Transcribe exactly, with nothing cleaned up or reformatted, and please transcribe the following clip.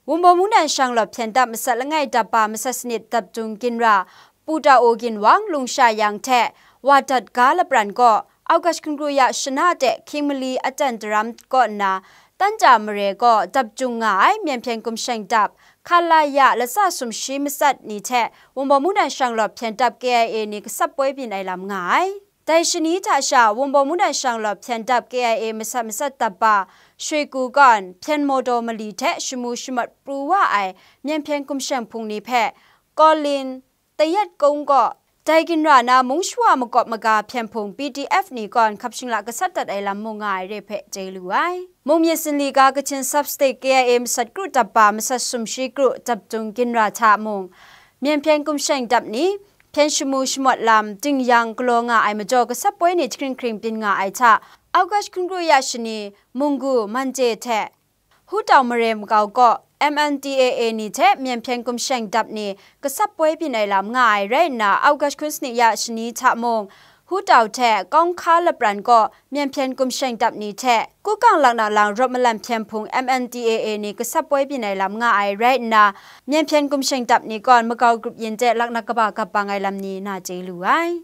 Wunpawng mungdan shanglawt hpyen dap masat langai dap ba masat sanit dap dung ginra, Pu Tau Ginwang lungsha yang hte, Wadat Ga Lapran gaw August hkun kru ya shana de hkying mali atan daram kaw nna, Tanja Mare gaw dap dung nga ai Myen Hpyen Gumsheng dap, Khalaya latsa sumshi matsat ni hte Wunpawng mungdan shanglawt hpyen dap K I A ni gasap poi byin ai lam nga ai. Dai shani hta sha, Wunpawng mungdan shanglawt hpyen dap K I A masat masat dap ba Shwe Ku Kawn, hpyen mawdaw mali hte shamu shamawt pru wa ai Myen Hpyen Gumsheng hpung ni hpe, Kawlin, Tayat Kung gaw, dai ginra na mung shawa makawp maga hpyen hpung P D F ni kawn hkap shingla gasat dat ai lam mung nga ai re hpe chye lu ai. Mung myit zinli ga Kachin Sub-State K I A masat kru dap ba masat sumshi kru dap dung ginra hta mung, Myen Hpyen Gumsheng dap ni, hpyen shamu shamawt lam, dingyang galaw nga ai majaw gasap poi ni jahkring hkring byin nga ai hta, August hkun kru ya shani, Munggu, Mande hte, Hu Tau Mare makau kaw, M N D A A ni hte Myen Hpyen Gumsheng dap ni gasap poi byin ai lam nga ai rai nna, August hkun sanit ya shani hta mung, Hu Tau hte Kawng Hka Lapran kaw Myen Hpyen Gumsheng dap ni hte, Kukang Laknak Lang rawt malan hpyen hpung M N D A A ni gasap poi byin ai lam nga ai rai nna, Myen Hpyen Gumsheng dap ni kawn makau grup yin de laknak kaba gap bang ai lam ni na chye lu ai.